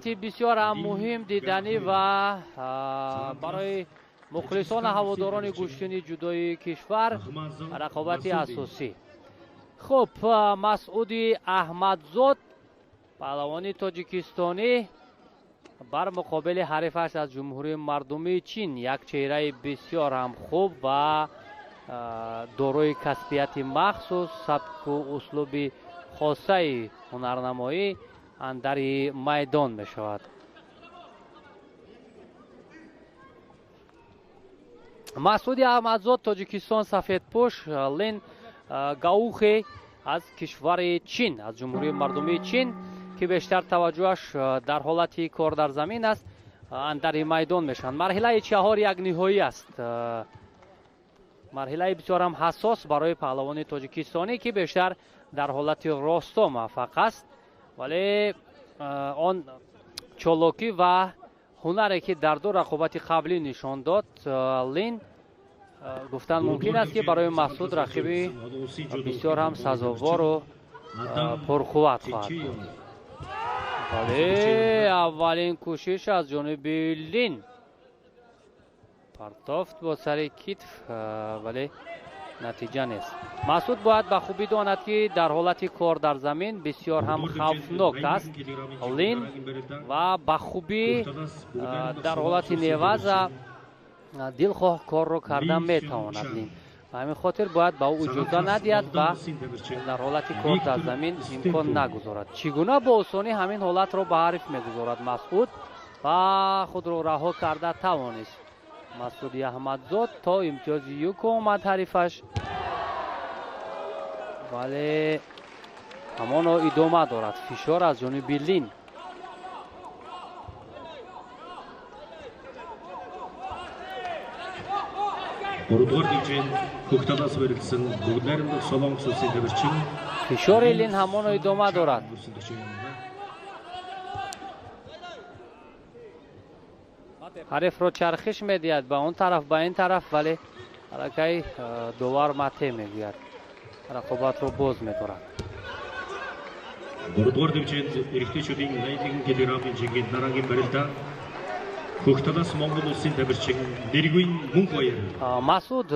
Рақобати бисёр ҳам муҳим, диданӣ ва барои мухлисону ҳаводорони гӯштини ҷудои кишвар рақобати асосӣ. Хуб, Масъуди Аҳмадзод, паҳлавони тоҷикистонӣ, бар муқобили ҳарифаш аз Ҷумҳурии Мардумии Чин, як чеҳраи бисёр ҳам хуб ва дорои касбияти махсус, сабку услуби хосаи ҳунарнамоӣ андари майдон мешавад. Масъуди Аҳмадзод, Тоҷикистон, сафедпӯш, Лин Гаухе аз кишвари Чин, аз Ҷумҳурии Мардумии Чин, ки бештар таваҷҷӯҳаш дар ҳолати кор дар замин аст, андари майдон мешаванд. Марҳилаи чаҳор як ниҳоӣ аст, марҳилаи бисёрам ҳассос барои паҳлавони тоҷикистонӣ, ки бештар дар ҳолати росто муваффақ аст, вале он чолокӣ ва ҳунаре, ки дар ду рақобати қаблӣ нишон дод Лин, гуфтан мумкин аст, ки барои Масъуд рақиби бисёр ҳам сазовору пурқувват хоҳад буд. Вале аввалин кӯшиш аз ҷониби Лин, партофт бо сари китф, вале натиҷа нест. Масъуд бояд ба хубӣ донад, ки дар ҳолати кор дар замин бисёр ҳам хавфнок аст Лин ва ба хубӣ дар ҳолати неваза дилхоҳ корро карда метавонад Лин. Ба ҳамин хотир бояд ба ӯ иҷоза надиҳад ва дар ҳолати кор дар замин имкон нагузорад. Чӣ гуна бо осонӣ ҳамин ҳолатро ба ҳариф мегузорад Масъуд ва худро раҳо карда тавонист Масъуди Аҳмадзод, то имтиёзи юко омад ҳарифаш, вале ҳамоно идома дорад фишор аз ҷониби Лин. Гуравдугаар хэмжээнд Хөх талаас барилдсан Бүгд найрамдах Солонгос улсын тамирчин Фишори Лин ҳамоно идома дорад. өнгөрсөн 40 минутанд Ҳарифро чархиш медиҳад ба он тараф, ба ин тараф, вале аллакай довар мате мегӯяд, рақобатро боз медорад. Гуравдугаар хэмжээнд эрэгтэйчүүдийн 81 кг-ийн жингийн дараагийн барилдаа Хөх талаас Монгол улсын тамирчин Нэргүйн Мөнхбаяр. Масъуд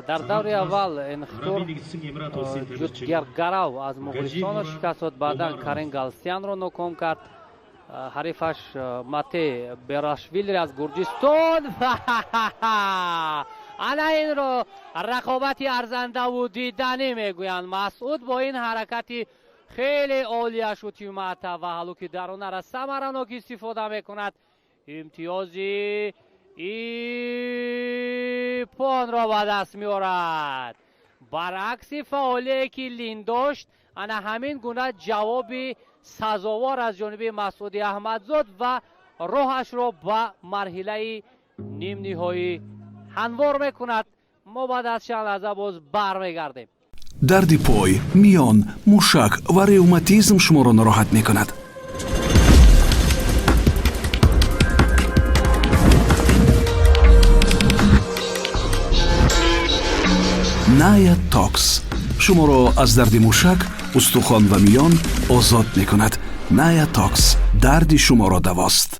дар даври аввал Энхтур Арабын нэгдсэн Эмират улсын тамирчин Ҷудгаргарав аз Моғулистонро шикаст дод, баъдан Карен Галстянро ноком кард. Ҳарифаш Мате Берашвилри аз Гурҷистон. Ана инро рақобати арзандаву диданӣ мегӯянд. Масъуд бо ин ҳаракати хеле олияш утимата ва ҳалуки даронара самаранок истифода мекунад, имтиёзи ипонро ба даст меорад. Баръакси фаъолие, ки Лин дошт, ана ҳамин гуна ҷавоби сазовор аз ҷониби Масъуди Аҳмадзод ва роҳашро ба марҳилаи нимниҳоӣ ҳамвор мекунад. Мо баъд аз чанд лаҳза боз бармегардем. Дарди пой, миён, мушак ва ревматизм шуморо нороҳат мекунад? Ная Токс шуморо аз дарди мушак, устухон ва миён озод мекунад. Ная Токс дарди шуморо давост.